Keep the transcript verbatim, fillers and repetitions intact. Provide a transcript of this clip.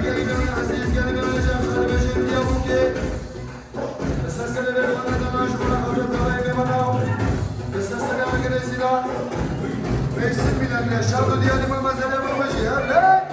Gelî me ezîz, gelî me cem, xelebêjên Diyarbûkê. Bi ser serê vê xanetana ji bo xatir tavayê vê mala. Bi ser serê Agirê Zîla. Meysin Bîlal, şad û diyarî me, mezelê me jî her lê.